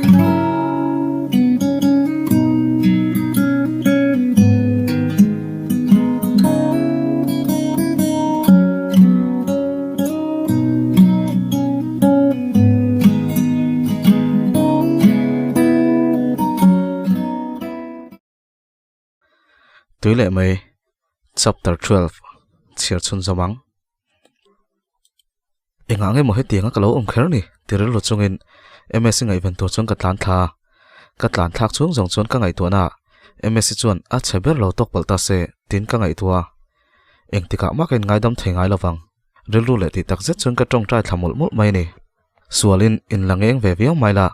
Tui leh mai Chapter 12 Chhiar chhun zawm ang. Engah nge maw hetianga ka lo awm kher ni? ti rilru chungin Msi ngaihven tur chuan ka tlan thla a. Ka tlan thlak chhung zawng chuan ka ngaihtuahna ah Msi chuan a chhe ber lo tawk palh ta se tiin ka ngaihtuah a. Engtikah mah ka inngaidam thei ngai lovang. Rilru leh tih tak zet chuan ka tawngtai thla mawlh mawlh mai a ni. Sualin in la ngeng ve viau mai la,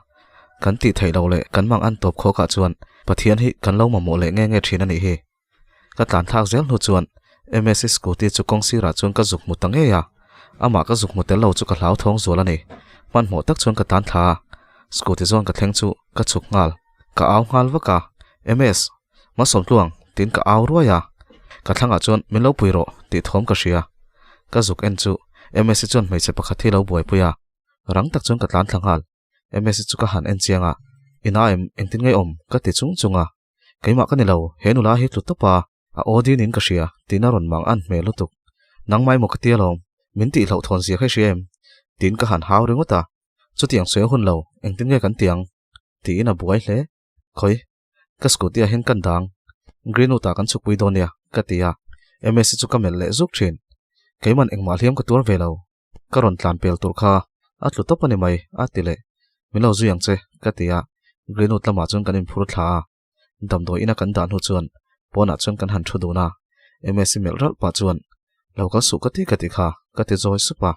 kan tih theih loh leh kan mang an tawp khawkah chuan Pathian hi kan lo mamawh leh nge nge thin a nih hi. Ka tlan thlak zel hnu chuan Msi scooty chu kawng sirah chuan ka zuk hmu ta ngei a, amah ka zuk hmu tel lo chu ka hlauthawng zual a ni. Hmanhmawh tak chuan ka tlan thla a, scooty zawn ka thleng chu ka chhuk nghal, ka au nghal vak a, MS, Hmasawmtluang tiin ka au ruai a, ka thlangah chuan min lo pui rawh tih thawm ka hria. Ka zuk en chu Msi chuan hmeichhe pakhat hi lo buaipui a, rang tak chuan ka tlan thla nghal. Msi chu ka han en chiang a, Ina em, engtin nge awm? ka ti chung chung a. Keimah ka ni lo, he nula hi tlu tawp a, a aw din in ka hria, tiin a rawn mang an hmel lutuk. Nangmah emaw ka ti alawm, min tih hlauh thawn zia kha i hria em? tiin ka han hau ringawt a. Chutiang sawi a hun lo, engtin nge kan ti ang? tiin a buai hle. Khawi, ka scooty ah hian kan dang, Greenwood ah kan chhukpui dawn nia, ka ti a. Msi chu ka melh leh zuk thin. Keiman engmah hliam ka tuar ve lo. Ka rawn tlan pel tur kha a tlu tawp a ni mai, a ti leh. Min lo zui ang che, ka ti a. Greenwood lamah chuan kan inphur thla a. Damdawi ina kan dah hnu chuan pawnah chuan kan han thu dun a. Msi melh ralh pah chuan, Lo kal suh ka ti ka ti kha, ka ti zawi sup a.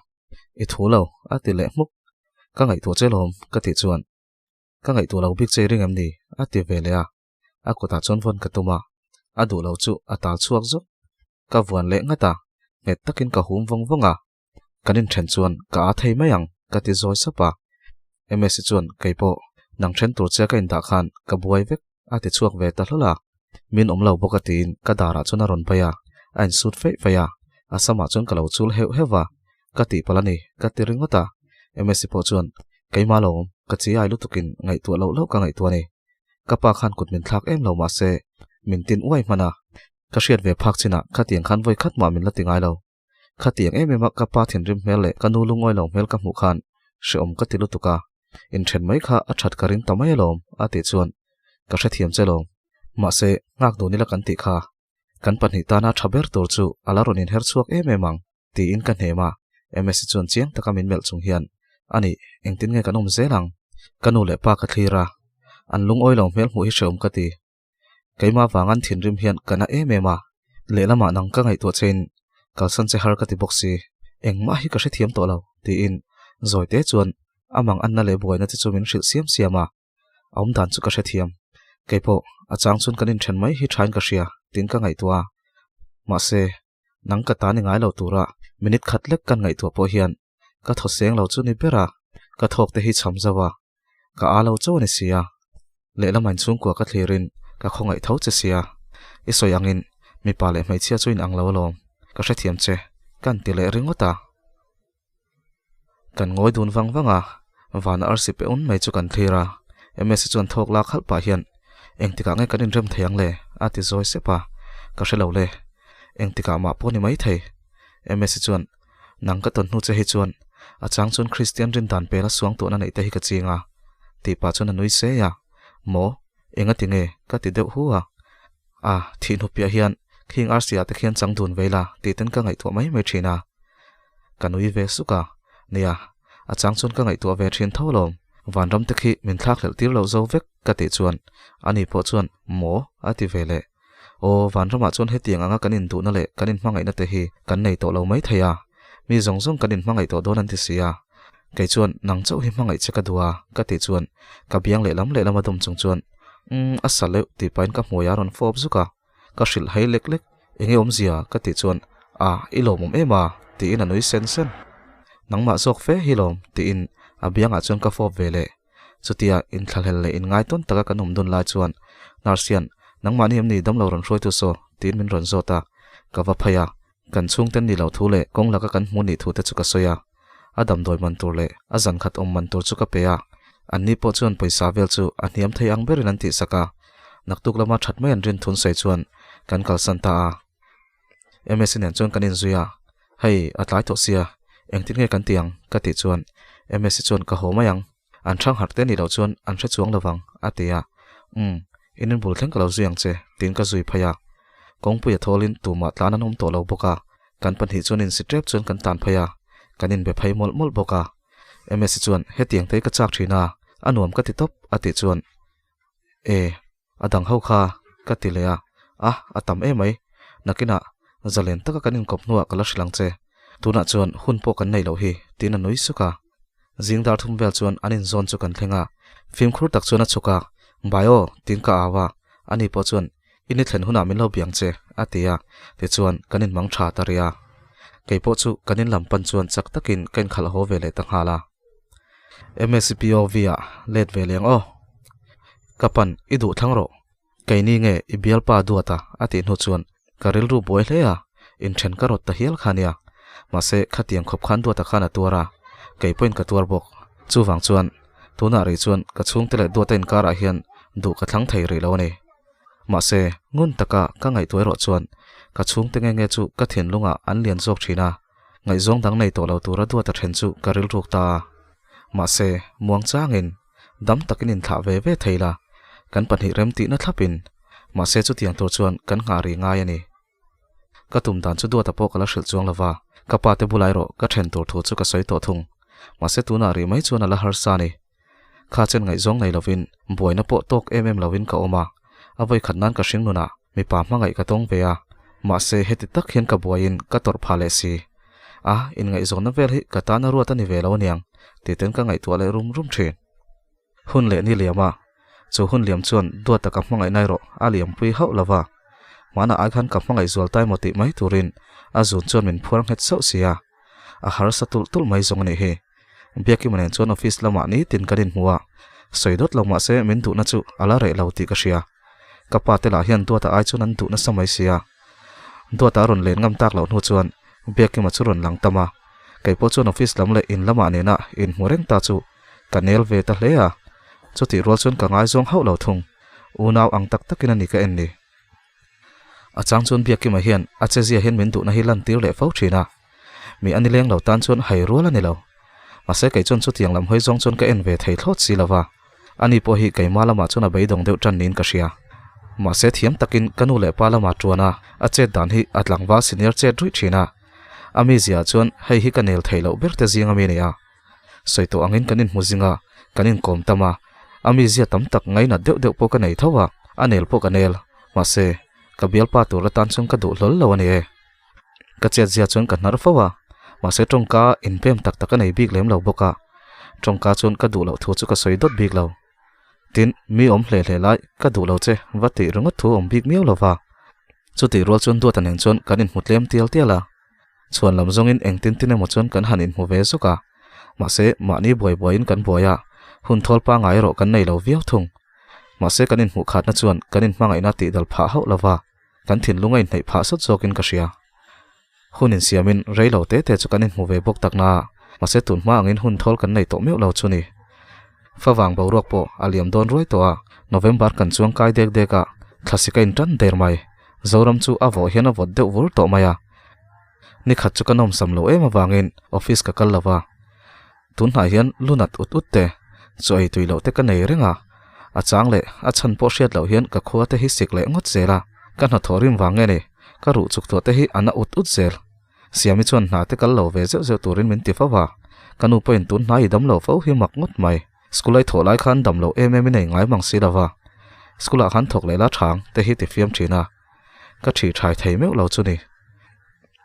I thu lo, a ti leh hmuk. Ka ngaihtuah che lawm, ka tih chuan, Ka ngaihtuah lo bik che i ring em ni? a ti ve leh a. A kutah chuan vawn ka tum a, a duh lo chu a tal chhuak zawk. Ka vuan leh nghat a, nghet takin ka hum vawng vawng a. Kan inthen chuan ka â thei mai ang, ka ti zawi sap a. Msi chuan kei pawh nang then tur che ka indah khan ka buai vek, a ti chhuak ve ta hlawl a. Min awm lo bawk a tiin ka darah chuan a rawn bai a, a insut feih feih a. A samah chuan ka lo chul heuh heuh va, ka tihpalh a ni, ka ti ringawt a. Msi pawh chuan keimah lo awm, ka chi ai lutukin ngaihtuah loh loh ka ngaihtuah a ni. Ka pa khan kut min thlak em lo mahse min tin uai hman a, ka hriat ve phak chinah khatiang khan vawi khat mah min la ti ngai lo. Khatiang em em a ka pa thinrim hmel leh ka nu lungawi lo hmel ka hmuh khan hreawm ka ti lutuk a, inthen mai kha a that ka ring ta mai alawm a tih chuan ka hrethiam che lawm. Mahse nghak dun ila kan tih kha kan pahnih tana tha ber tur chu a la rawn inher chhuak em em ang tiin ka hnem a, Msi chuan chiang taka min melh chung hian, Ani, engtin nge kan awm zel ang? Ka nu leh pa ka thlir a, an lungawi lo hmel hmuh hi hreawm ka ti. Keimah vang an thinrim hian ka na em em a, lehlamah nang ka ngaihtuah chein kalsan che har ka ti bawk si, engmah hi ka hrethiam tawh lo, tiin Zawite chuan a mang anna leh buaina te chu min hrilh siam siam a. A awm dan chu ka hrethiam. Keipawh, a chang chuan kan inthen mai hi thain ka hria, tiin ka ngaihtuah a. Mahse, nang ka ta ni ngai lo tura minute khat lek kan ngaihtuah pawh hian ka thaw seng lo chu ni ber a, ka thawk te hi cham zo a, ka â lo chauh a ni sia. Lehlam a inchhungkua ka thlirin ka khawngaih tho che sia. I sawi angin mipa leh hmeichhia chu inang lo alawm, ka hrethiam che, kan ti leh ringawt a. Kan ngawi dun vang vang a, vana arsi pe un mai chu kan thlir a. Msi chuan thawk lak halh pah hian, Engtikah nge kan inrem thei ang le? a ti zawi sep a, Ka hre lo le. Engtikah mah pawh ni mai thei. Msi chuan, Nang ka tawn hnu che hi chuan a chang chuan Kristian rindan pela suang tuahna neih te hi ka ching a, tih pah chuan a nui sei a. Maw? Enga ti nge? ka ti deuh hu a. A, thih hnu piah hian khing arsi ah te khian chang dun vei la tih ten ka ngaihtuah mai mai thin a. Ka nui ve suk a, nia, a chang chuan ka ngaihtuah ve thin tho lawm, vanram te khi min thlak hlelh tir loh zo vek ka tih chuan ani pawh chuan maw a ti ve leh. Aw, vanramah chuan hetiang anga kan induhna leh kan inhmangaihna te hi kan nei tawh lo mai thei a, mi zawng zawng kan inhmangaih tawh dawn an ti si a, kei chuan nang chauh hi hmangaih che ka duh a ka tih chuan ka biang lehlam lehlam a dawm chung chuan umm a sa leuh tih pahin ka hmuai a rawn fawp zuk a. Ka hrilh hai lek lek, enge awmzia ka tih chuan a i lawmawm em a tiin a nui sen sen. Nangmah zawk fe hi lawm tiin a biangah chuan ka fawp ve leh. Chutia inthlahlel leh inngaitawn taka kan awm dun lai chuan nurse hian nangmahni em ni damlo rawn hruaitu saw tiin min rawn zawt a, ka va phei a, kan chhungten ni lo thu leh kawng laka kan hmu nih thu te chu ka sawi a, a damdawi man tur leh a zan khat awm man tur chu ka pe a. Anni pawh chuan pawisa vel chu a hniam thei ang berin an tihsak a, naktuk lama that mai an rin thun sawi chuan kan kalsan ta a. Msi nen chuan kan inzui a, Hei, a tlai tawh sia, engtin nge kan ti ang? ka tih chuan Msi chuan ka haw mai ang, an hrang harh te nih loh chuan an hre chuang lovang, a ti a. Umm, in inbul thleng ka lo zui ang che, tiin ka zui phei a. Kawngpuia thawlin tumah tlan an awm tawh lo bawk a, kan pahnih chuan insi tep chuan kan tan phei a, kan inbe phei mawlh mawlh bawk a. Msi chuan, Hetiang te hi ka chak thin a, a nuam ka ti tawp, a tih chuan, E, a dang ho kha, ka ti leh a, A, a tam emai, nakinah zalen taka kan inkawp hnuah ka la hrilh ang che, tunah chuan hun pawh kan nei loh hi, tiin a nui suk a. Zing dar thum vel chuan an inzawn chu kan thleng a, fimkhur tak chuan a chhuk a, Bai aw, tiin ka au a, ani pawh chuan, I ni thlen hunah min lo biang che, a ti a, tichuan kan inmang tha ta rih a. Kei pawh chu kan in lam pan chuan chak takin ka inkhalh haw ve leh ta nghal a. MSCPOV ah let ve leng aw. Ka pan, i duh thlang rawh. Keini nge i bialpa duat a, a tih hnu chuan ka rilru buai hle a, inthen ka rawt ta hial kha nia. Mahse, khatiang khawp khan duata khan a tuar a, kei pawhin ka tuar bawk. Chuvang chuan, tunah rih chuan ka chhungte leh duata inkarah hian duh ka thlang thei rih lo a ni. Mahse, ngun taka ka ngaihtuah erawh chuan ka chhungte nge nge chu ka thinlungah an lian zawk thin a, ngaihzawng dang nei tawh lo tura duata then chu ka rilruk ta a. Mahse, muang changin dam takin inthlah ve ve thei la, kan pahnih rem tihna thlapin, mahse chutiang tur chuan kan nghah rih ngai a ni. Ka tum dan chu duata pawh ka la hrilh chuang lo va, ka pa te bulah erawh ka then tur thu chu ka sawi tawh thung. Mahse tunah rih mai chuan a la harsa a ni. Kha chen ngaihzawng nei lovin buaina pawh tawk em em lovin ka awm a, a vawi khat nan ka hring nunah mipa hmangaih ka tawng ve a, mahse heti tak hian ka buaiin ka tawrh phah leh si. A, inngaihzawnna vel hi ka tan a ruat a ni ve lo aniang tih ten ka ngaihtuah leh rum rum thin. Hun leh ni liam a, chu hun liam chuan duata ka hmangaih nai rawh a liampui hauh lo va, hmanah ai khan ka hmangaih zual tai maw tih mai turin a zun chuan min phuar nghet sauh si a, a harsa tulh tulh mai zawng a nih hi. Biakima nen chuan office lamah nitin kan inhmu a, sawi dawt lo mahse min duhna chu a la reh lo tih ka hria. Ka pa te lah hian Duata ai chuan an duh nasa mai sia. Duata a rawn len ngam tak loh hnu chuan Biakima chu rawn lang tam a, kei pawh chuan office lam leh in lamah nena inhmu reng ta chu ka nel ve ta hle a, chutih rual chuan ka ngaizawng hauh lo thung. Unau ang tak takin a ni ka en ni. A chang chuan Biakima hian a chezia hian min duhna hi lantir leh fo thin a, mi a nileng lo tan chuan hai rual a ni lo. Mahse kei chuan chutiang lam hawi zawng chuan ka en ve thei thlawt si lo va, ani pawh hi keima lamah chuan a beidawng deuh tan niin ka hria. Mahse thiam takin ka nu leh pa lama tuan a, a chet dan hi a tlangval senior chet ruih thin a. A mizia chuan hei hi ka nel theih loh ber te zing ami a ni a. Sawi tawh angin kan inhmu zing a, kan inkawm tam a, a mizia tam tak ngainat deuh deuh pawh ka nei tho a, a nel pawh ka nel. Mahse, ka bialpa tur atan chuan ka duh hlawl lo a ni e. Ka chetzia chuan ka hnar fo a, mahse tawngka inpem tak tak a nei bik lem lo bawk a, tawngka chuan ka duh loh thu chu ka sawi dawt bik lo. Tin, mi awm hle hle lai ka duh lo che va tih ringawt thu awm bik miau lo va. Chutih rual chuan Duata nen chuan kan inhmu tlem tial tial a, chhuan lam zawngin engtin tin emaw chuan kan han inhmu ve zuk a, mahse mahni buai buaiin kan buai a, hun thawl pangngai erawh kan nei lo viau thung. Mahse kan inhmuh khatna chuan kan inhmangaihna tihdal phah hauh lo va. Kan thinlung a inhnaih phah sawt zawkin ka hria. Hun insiamin rei lo te te chu kan inhmu ve bawk tak na, mahse tun hma angin hun thawl kan nei tawh meuh lo chu ni. Favang boruak pawh a liam dawn ruai tawh a, November kan chuang kai dek dek a, thlasik a intan der mai. Zoram chu a vawh hian a vawt deuh vur tawh mai a. Nikhat chu ka nawmsam lo em avangin office ka kal lo va. Tunhnai hian lunat ut ut te, chaw ei tui loh te ka nei reng a, a chang leh a chhan pawh hriat loh hian ka khua te hi sik leh ngawt zel a, ka hnathawh rim vang nge ni, ka ruh chuk tuah te hi a na ut ut zel. Siami chuan hna te kal lo ve zeuh zeuh turin min ti fo a, ka nu pawhin tunhnai i dam lo fo hi mak ngawt mai, school a i thawh lai khan dam loh em em i nei ngai mang si lo va, school ah khan thawk leh la thang te hi ti fiam thin a, ka thih thai thei meuh lo chu ni.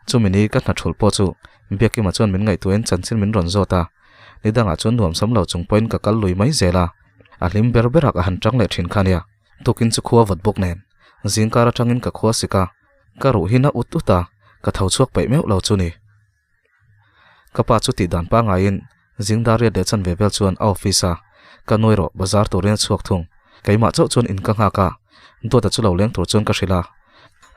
Chumi ni ka hna thulh pawh chu Biakima chuan min ngaihtuahin chanchin min rawn zawt a, ni dangah chuan nuam sam lo chung pawhin ka kal lui mai zel a, a hlim ber berah ka han tang leh thin kha nia. Tukin chu khua vawt bawk nen zingkar atangin ka khua sik a, ka ruh hi na ut ut a, ka tho chhuak peih meuh lo chu ni. Ka pa chu tih dan pangaiin zingdar riat leh chanve vel chuan a office a, ka nuai rawh bazar turin a chhuak thung. Keimah chauh chuan in ka nghak a, Duata chu lo leng tur chuan ka hrilh a.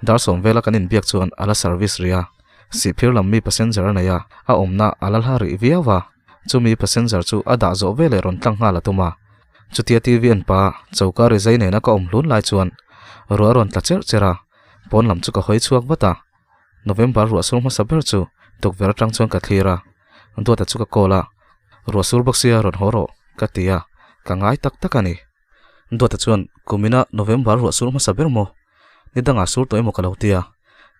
Dar sawm vela kan inbiak chuan a la service rih a, sihphir lam mi passenger a nei a, a awmna a la hla rih viau a. Chumi passenger chu a dah zawh veleh rawn tlang nghal a tum a. Chutia TV en pa choka rizai nena ka awm hlun lai chuan ruah a rawn tla cherh cherh a, pawn lam chu ka hawi chhuak vat a. November ruah sur hmasa ber chu tukverh atang chuan ka thlir a, Duata chu ka call a, Ruah sur bawk sia rawn haw rawh ka ti a, ka ngai tak tak a ni. Duata chuan kumina November ruah sur hmasa ber maw? Ni dangah sur tawh emaw ka lo ti a,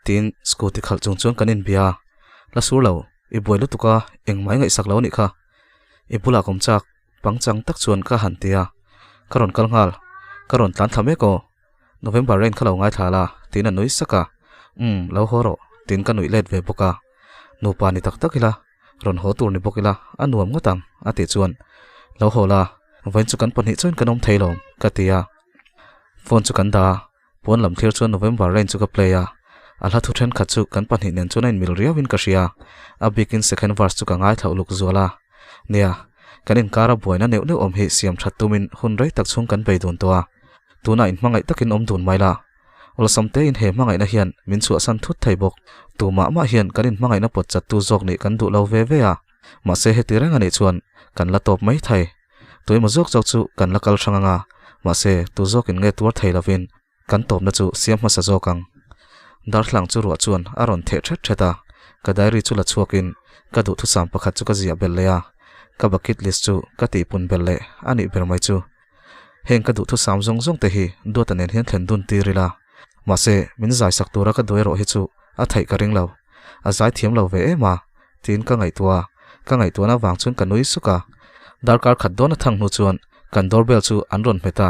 tiin scooty khalh chung chuan kan inbia a, La sur lo, i buai lutuk a, engmah i ngaihsak lo a nih kha. I bulah ka awm chak, pangchang tak chuan ka han ti a, ka rawn kal nghal, ka rawn tlan thla mek aw. November rain kha lo ngaithla la, tiin a nui sak a, Umm, lo haw rawh, tiin ka nuih let ve bawk a. Nupa ni tak tak ila, rawn haw tur ni bawk ila, a nuam ngawt ang, a tih chuan, Lo haw la, vawiin chu kan pahnih chuan kan awm thei lo, ka ti a. Phone chu kan dah a, pawn lam thlir chuan November rain chu ka play a, a hla thu thenkhat chu kan pahnih nen chuan a inmil riauin ka hria, a bikin second verse chu ka ngaithla uluk zual a. Nia, kan inkara buaina neuh neuh awm hi siam that tumin hun rei tak chhung kan bei dun tawh a, tunah inhmangaih takin awm dun mai la. Awlsam tein he hmangaihna hian min chhuahsan thut thei bawk. Tumah mah hian kan inhmangaihna pawt chattu zawk nih kan duh lo ve ve a, mahse heti reng a nih chuan kan la tawp mai thei. Tuemaw zawk zawk chu kan la kal hrang anga, mahse tu zawkin nge tuar thei lovin kan tawpna chu siam hmasa zawk ang. Darthlang chu ruah chuan a rawn theh thet thet a, ka diary chu la chhuakin ka duhthusam pakhat chu ka ziah belh leh a, ka bucket list chu ka tihpun belh leh a nih ber mai chu. Heng ka duhthusam zawng zawng te hi Duata nen hian thlen dun tir ila, mahse min zai sak tura ka duh erawh hi chu a theih ka ring lo. A zai thiam lo ve em a, tiin ka ngaihtuah a, ka ngaihtuahna avang chuan ka nui suk a. Darkar khat dawn a thang hnu chuan kan doorbell chu an rawn hmet a,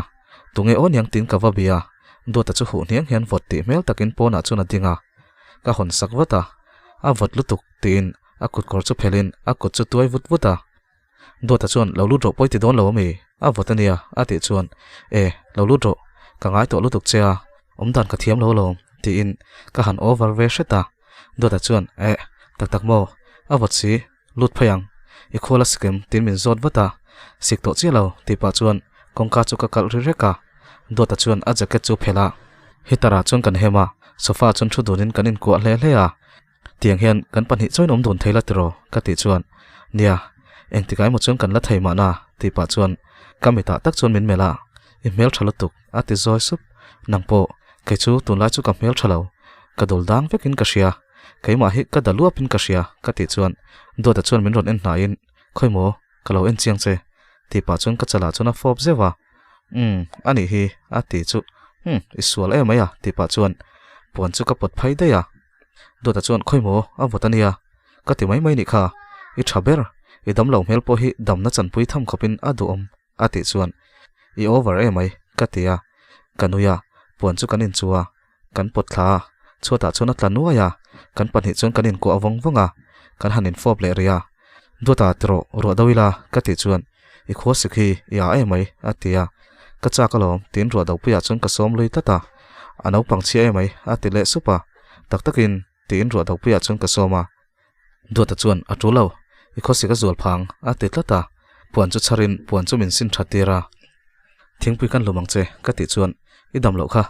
tunge aw niang tiin ka va bia, Duata chu huh hniang hian vawt tih hmel takin pawnah chuan a ding a, ka hawn sak vat a, a vawt lutuk tiin a kutkawr chu phelhin a kut chu tuai vut vut a. Duata chuan lo lut rawh pawi ti dawn lo ami? A vawt ania a tih chuan E lo lut rawh ka ngai tawh lutuk che a awmdan ka thiam lo alawm tiin ka han over ve hret a. Duata chuan Eh tak tak maw a vawt si lut phei ang i khual a sik em tiin min zawt vat a. Sik tawh chiah lo tih pah chuan kawngka chu ka kalh ri rek a. Duata chuan a jacket chu phelh a. Heater ah chuan kan hem a sofa ah chuan thu dunin kan inkuah hle hle a. Tiang hian kan pahnih chuan awm dun thei la tiraw? ka tih chuan, Nia, engtikah emaw chuan kan la thei mahna tih pah chuan ka mitah tak chuan min melh a, I hmel tha lutuk a ti zawi sup. Nang pawh, kei chu tunlai chu ka hmel tha lo, ka dul dang vekin ka hria, keimah hi ka da luapin ka hria ka tih chuan Duata chuan min rawn en hnaiin, Khawi maw, ka lo en chiang che tih pah chuan ka chalah chuan a fawp zeuh a, Umm, a nih hi a ti chu, Umm, i sual em mai a tih pah chuan puan chu ka pawt phei daih a. Dawta chuan khawi maw a vawt a nia, ka ti mai mai nih kha, i tha ber, i damlo hmel pawh hi damna chanpui tham khawpin a duhawm a tih chuan i over em mai ka ti a, ka nui a, puan chu kan inchu a, kan pawt thla a, chhuatah chuan a tla nuai a, kan pahnih chuan kan inkuah vawng vawng a, kan han infawp leh rih a, Dawta tiraw ruah do ila ka tih chuan i khua sik hi i ah em mai a ti a, ka chak alawm tiin ruah dopuiah chuan ka sawm lui tlat a, a naupang chhia em mai a ti leh sup a, tak takin tiin ruah dopuiah chuan ka sawm a, Duata chuan a tul lo, i khawsik a zual phang a ti tlat a, puan chu chharin puan chu min sin that tir a, thingpui kan lum ang che ka tih chuan i dam loh kha,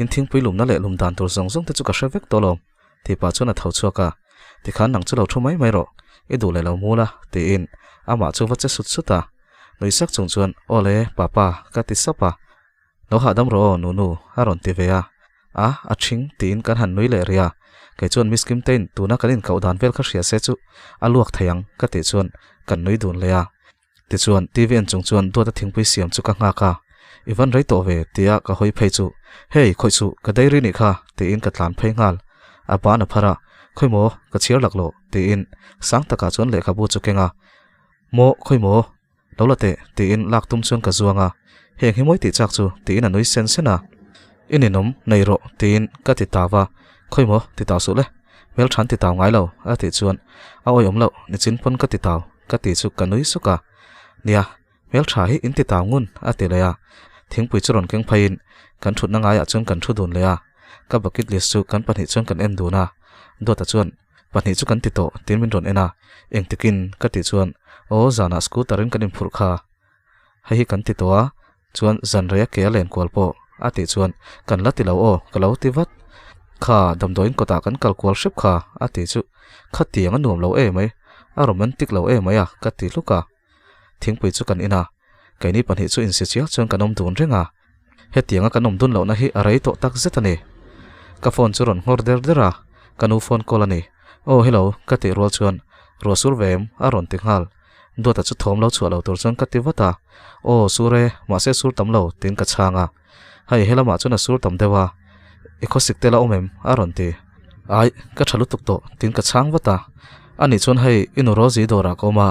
in thingpui lumna leh lum dan tur zawng zawng te chu ka hre vek tawh alawm tih pah chuan a tho chhuak a, tikhan nang chu lo thu mai mai rawh, i duh leh lo mu la tiin amah chu va che sut sut a, nui sak chung chuan aw le papa ka ti sap a, lo hahdam rawh aw nunu a rawn ti ve a, a a ṭhing tiin kan han nui leh rih a, kei chuan Miss Kimtein tuna kan inkauh dan vel kha hria se chu a luak thei ang ka tih chuan kan nui dun leh a. Tichuan, TV en chung chuan Duata thingpui siam chu ka nghak a, I van rei tawh ve, tia ka hawi phei chu, Hey, khawih suh, ka dairy nih kha, tiin ka tlan phei nghal. A ban a phar a, Khawi maw, ka chhiar lak loh, tiin sang takah chuan lehkhabu chu keng a, Maw, khawi maw, lo la teh, tiin lak tum chuan ka zuang a, Heng hi mawi tih chak chu, tiin a nui sen sen a. I ninawm, nei rawh, tiin ka ti tau a, Khawi maw, ti tau suh le, hmelthan ti tau ngai lo, a tih chuan, A awihawm loh, nichin pawn ka ti tau, ka ti chu ka nui suk a. Nia, hmeltha hi in ti tau ngun, a ti leh a. Thingpui chu rawn keng pheiin kan thutna ngaiah chuan kan thu dun leh a. Ka bucket list chu kan pahnih chuan kan en dun a. Dawta chuan, Pahnih chu kan ti tawh, tiin min rawn en a. Engtikin? ka tih chuan, Aw, zanah scooter in kan inphurh kha. Hei hi kan ti tawh a, chuan zan rei a ke a len kual pawh a tih chuan kan la ti lo aw ka lo ti vat. Kha damdawiin kawtah kan kal kual hrep kha a tih chu khatiang a nuam lo em mai. A romantic lo emai a, ka ti hluk a. Thingpui chu kan in a, keini pahnih chu insi chial chuan kan awm dun reng a. Hetianga kan awm dun lohna hi a rei tawh tak zet a ni. Ka phone chu rawn nghawr der der a, ka nu phone call a ni. Aw hello, ka tih rual chuan ruah sur ve em? a rawn ti nghal. Duata chu thawm lo chhuah lo tur chuan ka ti vat a, Aw sur e, mahse sur tam lo, tiin ka chhang a. Hei helamah chuan a sur tam deuh a, i khawsik tel a awm em? a rawn ti. Ai, ka tha lutuk tawh, tiin ka chhang vat a. Anih chuan hei i nu Rosie dawrah ka awm a,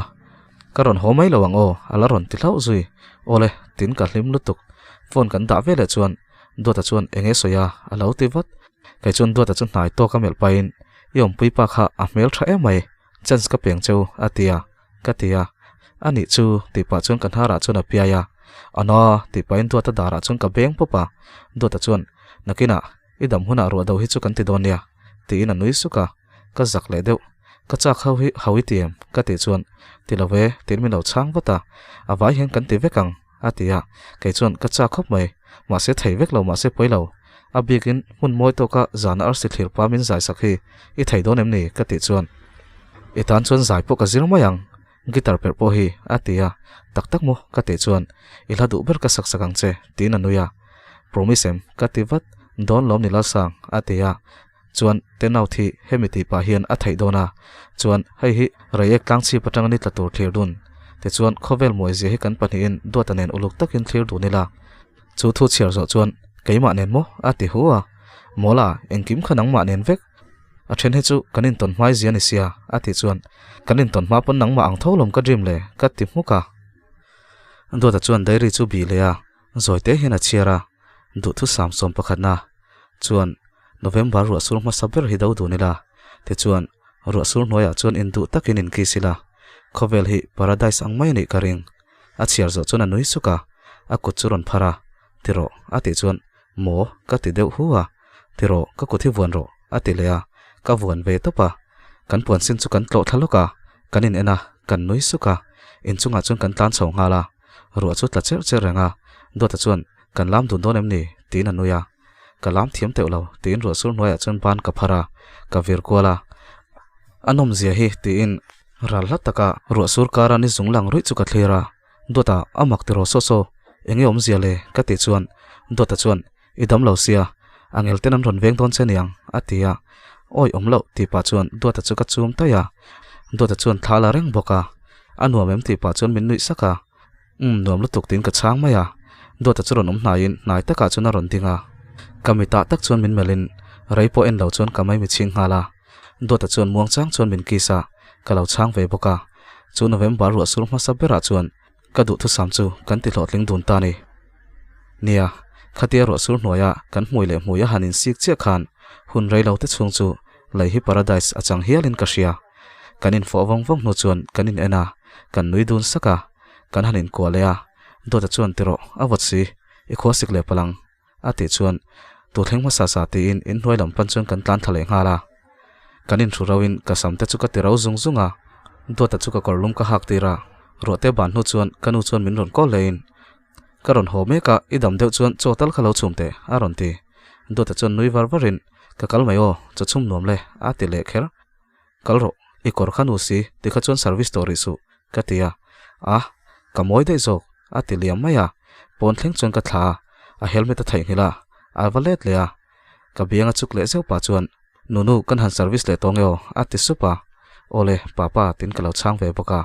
ka rawn haw mai lo ang aw, a la rawn ti hlauh zui. Awle, tiin ka hlim lutuk. Phone kan dah veleh chuan Duata chuan eng nge sawi a, a lo ti vat. Kei chuan Duata chu hnai tawk a melh pahin, I awmpui pa kha a hmel tha em mai, chance ka peng cheu, a ti a. Ka ti a, A nih chu, tih pah chuan ka hnarah chuan a piai a. Ana, tih pahin Duata darah chuan ka beng pawp a. Duata chuan, Nakinah, i dam hunah ruah do hi chu kan ti dawn nia, tiin a nui suk a. Ka zak leh deuh. Ka chak ho hi ho i ti em? ka tih chuan, Ti lo ve, tiin min lo chhang vat a. A vai hian kan ti vek ang, a ti a. Kei chuan, Ka chak khawp mai. Mahse thei vek lo mahse pawi lo. A bikin hmun mawi tawka zana arsi thlir pa min zai sak hi i thei dawn em ni? ka tih chuan, I tan chuan zai pawh ka zir mai ang, guitar perh pawh hi, a ti a. Tak tak maw? ka tih chuan, I hla duh ber ka sak sak ang che, tiin a nui a. Promise em? ka ti vat. Dawn lawm ni Lalsang, a ti a. Chuan, Tenau thi hemi tih pah hian a theih dawn a. Chuan, hei hi Reiek tlangchhip atanga ni tla tur thlir dun. Tichuan, khawvel muaizia hi kan pahnihin Duata nen uluk takin thlir dun ila. Chu thu chhiar zawh chuan, Keimah nen maw? a ti hu a. Mawla, engkim kha nangmah nen vek. A then hi chu kan intawn hmai zia ni sia, a tih chuan, Kan intawn hma pawn nangmah ang tho lawm ka dream le, ka ti hmuk a. Duata chuan diary chu bih leh a, zawi te hian a chhiar a, duhthusam sawm pakhatna chuan November ruah sur hmasa ber hi do dun ila, tichuan ruah sur hnuaiah chuan induh takin inkiss ila, khawvel hi paradise ang mai a nih ka ring. A chhiar zawh chuan a nui suk a, a kut chu rawn phar a, Ti rawh, a tih chuan, Maw? ka ti deuh hu a, Ti rawh, ka kut hi vuan rawh, a ti leh a, ka vuan ve tawp a. Kan puan sin chu kan tlawh thla lawk a, kan in en a, kan nui suk a, inchungah chuan kan tlan chho nghal a, ruah chu tla cherh cherh reng a, Duata chuan, Kan lam dun dawn em ni? tiin a nui a, Ka lam thiam teuh lo, tiin ruah sur hnuaiah chuan ban ka phar a, ka vir kual a. A nawmzia hi, tiin ral hla taka ruah sur kara ni zung lang ruih chu ka thlir a. Duata, a mak tiraw saw saw, eng nge awmzia le? ka tih chuan Duata chuan, I dam lo sia, a ngel ten an rawn veng dawn che niang, a ti a. Awi awm loh, tih pah chuan Duata chu ka chum taih a. Duata chuan thla la reng bawk a. A nuam em tih pah chuan min nuih sak a. Umm, nuam lutuk tiin ka chhang mai a. Duata chu rawn awm hnaiin hnai takah chuan a rawn ding a. Ka mitah tak chuan min melhin rei pawh en lo chuan ka mai mi chhing nghal a. Duata chuan muang chang chuan min kiss a, ka lo chhang ve bawk a. Chu November ruah sur hmasa berah chuan ka duhthusam chu kan ti hlawhtling dun ta a ni. Nia, khatia ruah sur hnuaia kan hmui leh hmui a han insik chiah khan hun rei lo te chhung chu lei hi paradise a chang hialin ka hria. Kan infawh vawng vawng hnu chuan kan in en a, kan nui dun sak a, kan han inkuah leh a, Dawta chuan ti rawh, a vawt si, i khua sik leh palh ang, a tih chuan tu thleng hmasa sa tiin inhnuai lam pan chuan kan tlan thla leh nghal a. Kan inhru rauhin ka sam te chu ka ti rau zung zung a, Dawta chu ka kawr lum ka hak tir a, ruah te ban hnu chuan ka nu chuan min rawn call lehin, Ka rawn haw mek a, i dam deuh chuan chaw tal kha lo chhum teh, a rawn ti. Dawta chuan nui var varin, Ka kal mai aw, chaw chhum nuam le, a ti leh kher. Kal rawh, i kawr kha nu si, tikha chuan service tawh rih suh, ka ti a. A, ka mawi daih zawk, a ti liam mai a. Pawn thleng chuan ka thla a, a helmet a theihnghilh a, a va let leh a. Ka biang a chuk leh zeuh pah chuan, Nunu, kan han service leh tawh nge aw, a ti sup a. Awle, papa, tiin ka lo chhang ve bawk a.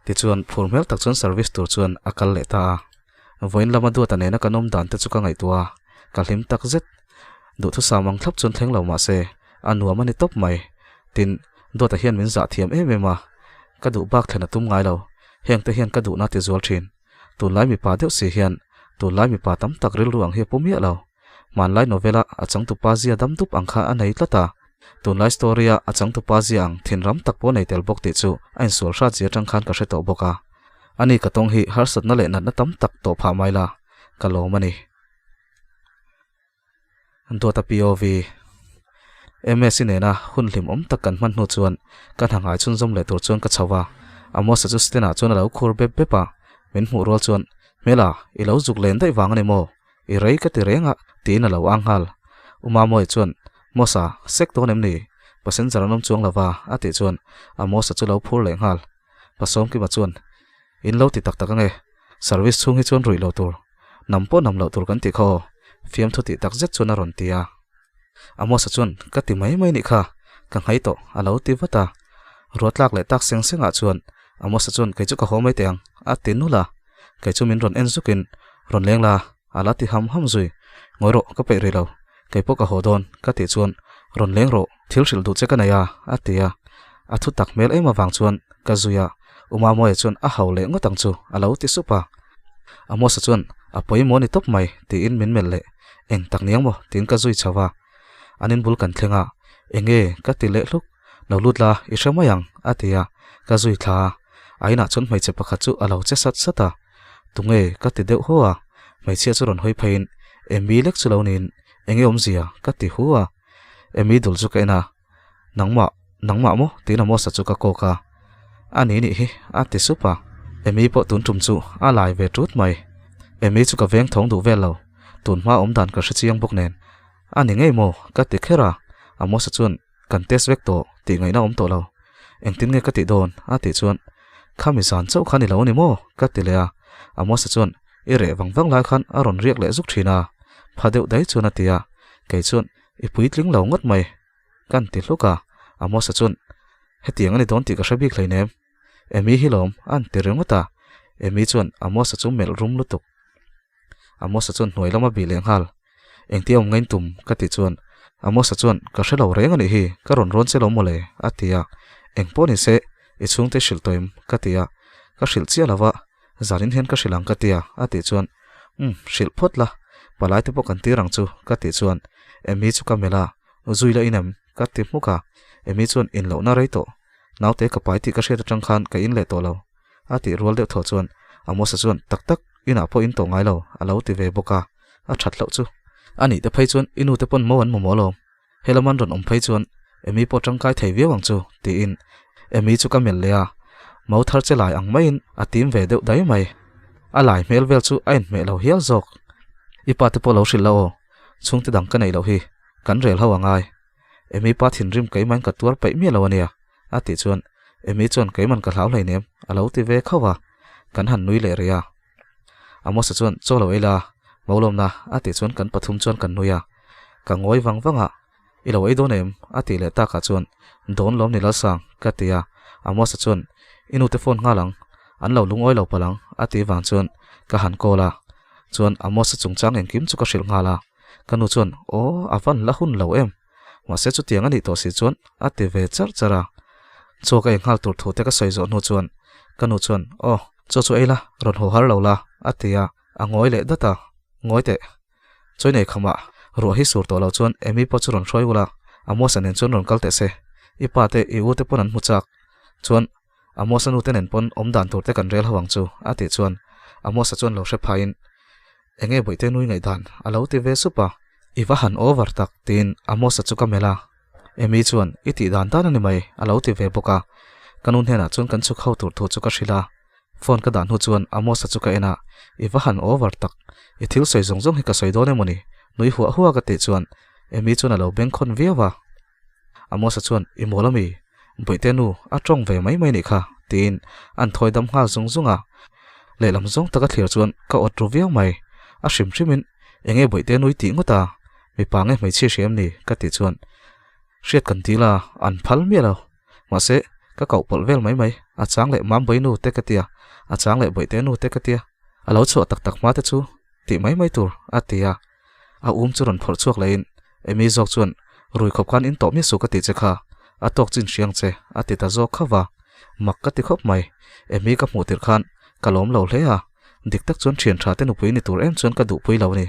Tichuan, phur hmel tak chuan service tur chuan a kal leh ta a. Vawiin lama duata nena kan awm dan te chu ka ngaihtuah a, ka hlim tak zet. Duhthusam ang thlap chuan thleng lo mah se, a nuam a ni tawp mai. Tin, duata hian min zah thiam em em a, ka duh bak thlen a tum ngai lo. Heng te hian ka duhna ti zual thin. Tunlai mipa deuh si hian tunlai mipa tam tak rilru ang hi a pu miah lo. Hmanlai novel-a a changtupa zia dam dup ang kha a nei tlat a. Tunlai story-a a changtupa zia ang thinram tak pawh nei tel bawk tih chu a insual hrat zia atang khan ka hre tawh bawk a. Ani ka tawng hi harsatna leh natna tam tak tawh phah mai la, ka lawm a ni. Duata POV. MS-i nena hun hlimawm tak kan hman hnu chuan ka hna ngai chhunzawm leh tur chuan ka chho va. Amos-a chu stand-ah chuan a lo khur bep bep a, min hmuh rual chuan, Hmela, i lo zuk len daih vang a ni maw? I rei ka ti reng a, tiin a lo ang nghal. U Mamawia chuan, Mosa, sek dawn em ni? Passenger an awm chuang lo va, a tih chuan Amos-a chu lo phur leh nghal. Pasawmkima chuan, In lo ti tak tak ange, service chhung hi chuan ruih lo tur, nam pawh nam loh tur kan tih kha aw, fiamthu tih tak zet chuan a rawn ti a. Amos-a chuan, Ka ti mai mai nih kha, ka nghai tawh, a lo ti vat a. Ruatlak leh tak seng sengah chuan Amos-a chuan, Kei chu ka haw mai teh ang, a ti nulh a. Kei chu min rawn en zukin, Rawn leng la, a la ti ham ham zui. Ngawi rawh, ka peih rih lo. Kei pawh ka haw dawn, ka tih chuan, Rawn leng rawh, thil hrilh duh che ka nei a, a ti a. A thu tak hmel em avang chuan ka zui a, U Mamawia chuan a hau leh ngawt ang chu, a lo ti sup a. Amos-a chuan, A pawimawh ni tawp mai, tiin min melh leh. Eng tak niang maw? tiin ka zui chho a. An inbul kan thleng a, Eng nge? ka ti leh hluk. Lo lut la, i hre mai ang, a ti a. Ka zui thla a. A inah chuan hmeichhe pakhat chu a lo che sat sat a. Tunge? ka ti deuh haw a. Hmeichhia chu rawn hawi pheiin, Emi lek chu lo niin, enge awmzia? ka ti hu a. Emi dul chu ka en a, Nangmah, nangmah maw? tiin Amosa chu ka kawk a. A ni nih hi, a ti sup a. Emi pawh tun tum chu a lai ve tut mai. Emi chu ka veng thawng duh vel lo, tun hma awmdan ka hre chiang bawk nen. A ni ngei maw? ka ti kher a. Amosa chuan, Kan test vek tawh tih ngaihna awm tawh lo. Engtin nge ka tih dawn? a tih chuan, Khami zan chauh kha ni lo a ni maw? ka ti leh a. Amosa chuan, I reh vang vang lai khan a rawn riak leh zuk thin a, pha deuh dai chuan a ti a. Kei chuan, I puitling lo ngawt mai, kan ti hluk a. Amosa chuan, Hetiang a ni dawn tih ka hre bik hleinem. Emi hi lawm, a han ti ringawt a. Emi chuan Amosa chu melh rum lutuk. Amosa chuan hnuai lama bih leh nghal, Engtia awm ngain tum? ka tih chuan Amosa chuan, Ka hre lo reng a nih hi, ka rawn rawn che lo mawle, a ti a. Eng pawh ni se, i chhungte hrilh tawh em? ka ti a. Ka hrilh chiah lo va, zanin hian ka hrilh ang ka ti a, a tih chuan, Umm, hrilh phawt la, palai te pawh kan tir ang chu, ka tih chuan Emi chu ka melh a, Zui la in em? ka ti hmuk a. Emi chuan, In lohna rei tawh, naute ka pai tih ka hriat atang khan ka in leh tawh lo. A tih rual deuh thaw chuan Amosa chuan, Tak tak, inah pawh in tawh ngai lo, a lo ti ve bawk a, a that hlauh chu. A nih te phei chuan i nute pawn mo an mamawh lo. He lam an rawn awm phei chuan Emi pawh tangkai thei viau ang chu, tiin Emi chu ka melh leh a, mo thar che lai ang maiin a tim ve deuh dai mai. A lai hmel vel chu a inhmeh lo hial zawk. I pa te pawh lo hrilh la aw, chhungte dang ka neih loh hi, kan rel ho a ngai. Emi pa thinrim keimahin ka tuar paih miah lo a nia. A tih chuan Amy chuan keiman ka hlau hleinem a lo ti ve khauh a, kan han nui leh rih a. Amosa chuan chaw lo ei la, Maulawmna a tih chuan kan pathum chuan kan nui a. Ka ngawi vang vang a, I lo ei dawn em? a tih leh takah chuan Dawn lawm ni Lalsang ka ti a. Amosa chuan I nute phone nghal ang, an lo lungawi lo palh ang a tih vang chuan ka han call a. Chuan Amosa chungchang engkim chu ka hrilh nghal a. Ka nu chuan Aw a van la hun lo em? Mahse chutiang a nih tawh si chuan a ti ve charh charh a. Chaw ka ei nghal tur thu te ka sawi zawh hnu chuan ka nu chuan Aw, chaw chu ei la, rawn haw har lo la a ti a, a ngawi leh dat a. Ngawi teh. Chawi nei khamah ruah hi sur tawh lo chuan Amy pawh chu rawn hruai ula, Amosa nen chuan rawn kal teh se. I pa te, i u te pawn an hmu chak. Chuan Amosa nu te nen pawn awm dan tur te kan rel ho ang chu a tih chuan Amosa chuan lo hre phaiin Enge bawihte nui ngaihdan a lo ti ve sup a, I va han over tak tiin Amosa chu ka melh a, Amy chuan I tih dan dan a ni mai a lo ti ve bawk a, ka nu hnenah chuan kan chhuk ho tur thu chu ka hrilh a, phone ka dah hnu chuan Amosa chu ka en a, I va han over tak, i thil sawi zawng zawng hi ka sawi dawn emawni nui huah huah ka tih chuan Amy chuan a lo bengkhawn viau a. Amosa chuan, I mawl ami? Bawihte nu, a tawng ve mai mai nih kha, tiin an thawi dam nghal zung zung a. Lehlam zawng taka thlir chuan ka awt ru viau mai. A hrim hrimin, Enge Bawihte nui tih ngawt a? Mipa nge hmeichhia hria em ni? ka tih chuan, Hriat kan ti la, an phal miah lo. Mahse, ka koh pawlh vel mai mai, a chang leh Mam Bawihnu te ka tia, a chang leh Bawihte nu te ka tia. A lo chhuah tak tak hma te chu tih mai mai tur, a ti a. A um chu rawn phawrh chhuak lehin Amy zawk chuan, Rui khawp khan in tawh miah suh ka tih che kha, a tawk chin hriang che, a ti ta zawk khauh va. Mak ka ti khawp mai. Amy ka hmuh tirh khan ka lawm lo hle a, dik tak chuan thian tha te nupui ni tur em chuan ka duhpui lo a ni.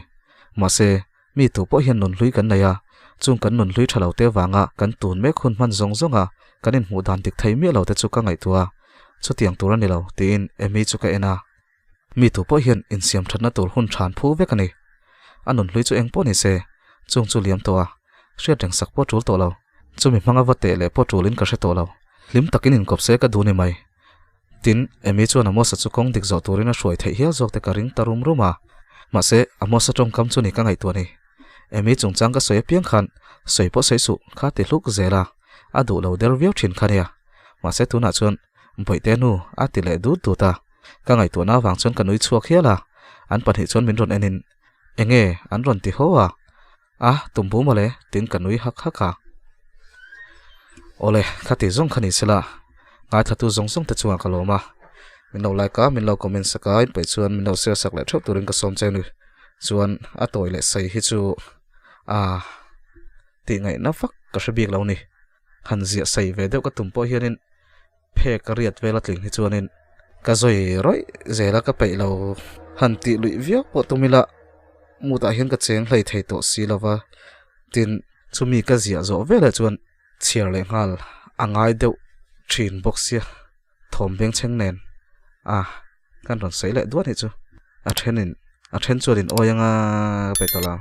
Mahse, mi tu pawh hian nunhlui kan nei a, chung kan nunhlui tha lo te vanga kan tun mek hun hman zawng zawnga kan inhmuh dan dik thei miah lo te chu ka ngaihtuah a, chutiang tur a ni lo, tiin Amy chu ka en a. Mi tu pawh hian insiam thatna tur hun than phu vek a ni. A nunhlui chu eng pawh ni se, chung chu liam tawh a, hriat reng sak pawh tul tawh lo. Chumi hmanga va teh leh pawh tulin ka hre tawh lo. Hlim takin inkawp se ka duh ni mai. Tin, Amy chuan Amosa chu kawng dik zawh turin a hruai theih hial zawk te ka ring ta rum rum a. Mahse, Amosa tawngkam chu ni ka ngaihtuah ni. Amy chungchang ka sawi apiang khan sawi pawh sawi suh kha ti hluk zel a. A duh lo der viau thin kha nia. Mahse tunah chuan Bawihte nu a ti leh dut dut a. Ka ngaihtuahna avang chuan ka nui chhuak hial a. An pahnih chuan min rawn enin Enge an rawn ti haw a. A tumbu mawle tiin ka nui hak hak a. Awle khati zawng kha ni sela ngaithlatu zawng zawng te chungah ka lawm a. Min lo like a, min lo comment sak a, inpeih chuan min lo share sak leh theuh turin ka sawm che ni. Chuan a tawi leh sei hi chu a tih ngaihna vak ka hre bik lo ni. Han ziah sei ve deuh ka tum pawh hianin phek a riat vel a tling hi chuanin ka zawi rawih zel a ka peih lo han tih luih viau pawh tum ila mutah hian ka cheng hlei thei tawh si lo va tin chumi ka ziah zawh veleh chuan chhiar leh nghal a ngai deuh thin bawk sia thawm beng chheng nen a kan rawn sawi leh duat hi chu a thenin a then chuan in awi anga ka peih tawh lo.